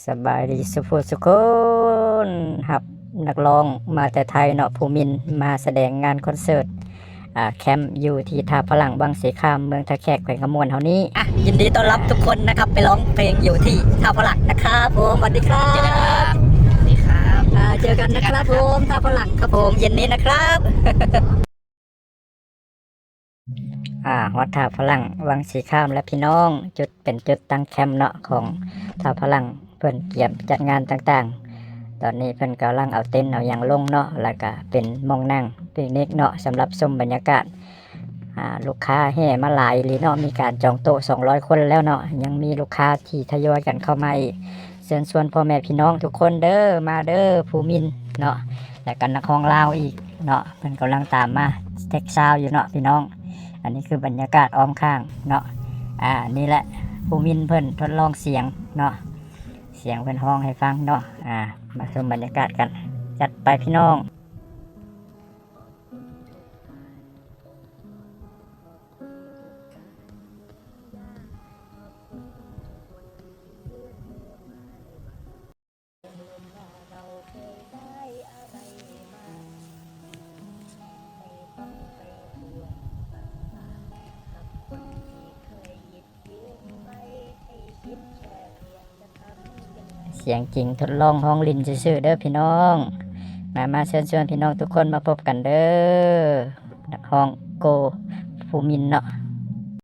ສະບາຍດີສຸຜູ້ສຸຄົນ ຮັບນັກຮ້ອງມາແຕ່ໄທເນາະ ພູມິນ ມາສະແດງງານຄອນເສີດ ອ່າ ແຄມຢູ່ທີ່ທ່າພະລັງວັງສີຄາມ ເມືອງທ່າແຂກ ແຂວງຄຳມ່ວນເຮົານີ້. ອ່ະ ຍິນດີຕ້ອນຮັບທຸກຄົນນະຄັບ ໄປຮ້ອງເພງຢູ່ທີ່ທ່າພະລັງນະຄັບຜົມ. ສະຫວັດດີຄັບ ສະຫວັດດີຄັບ ອ່າ ເຈີກັນນະຄັບຜົມ ທ່າພະລັງຄັບຜົມ ເຢັນນີ້ນະຄັບ. ອ່າ ຮອດທ່າພະລັງວັງສີຄາມແລ້ວພີ່ນ້ອງ ຈຸດ ເປັນຈຸດຕັ້ງແຄມເນາະ ຂອງທ່າພະລັງ ເພິ່ນກຽມຈັດງານຕ່າງໆ. ຕອນນີ້ເພິ່ນກຳລັງເອົາເຕັນເອົາຫຍັງລົງເນາະ ແລ້ວກະເປັນໝ່ອງນັ່ງປິກນິກເນາະ ສຳລັບຊົມບັນຍາກາດ. ອ່າ ລູກຄ້າແຫ່ມາຫຼາຍອີ່ຫຼີເນາະ ມີການຈອງໂຕະສອງຮ້ອຍຄົນແລ້ວເນາະ ຍັງມີລູກຄ້າທີ່ທະຍອຍກັນເຂົ້າມາອີກ. ເຊີນຊວນພໍ່ແມ່ພີ່ນ້ອງທຸກຄົນເດີ ມາເດີ ພູມິນເນາະ ແລ້ວກະນັກຮ້ອງລາວອີກເນາະ ເພິ່ນກຳລັງຕາມມາແທັກຊາວຢູ່ເນາະພີ່ນ້ອງ. ອັນນີ້ຄືບັນຍາກາດອ້ອມຂ້າງເນາະ. ອ່າ ນີ້ແຫຼະ ພູມິນເພິ່ນທົດລອງສຽງເນາະ ສຽງເພິ່ນຮ້ອງໃຫ້ຟັງເນາະ. ອ່າ ມາຊົມບັນຍາກາດກັນ ຈັດໄປພີ່ນ້ອງ. ສຽງຈິງທົດລອງຮ້ອງຫຼິ້ນຊື່ໆເດີພີ່ນ້ອງ. ມາ ມາເຊີນຊວນພີ່ນ້ອງທຸກຄົນມາພົບກັນເດີ ນັກຮ້ອງໂກ ພູມິນເນາະ.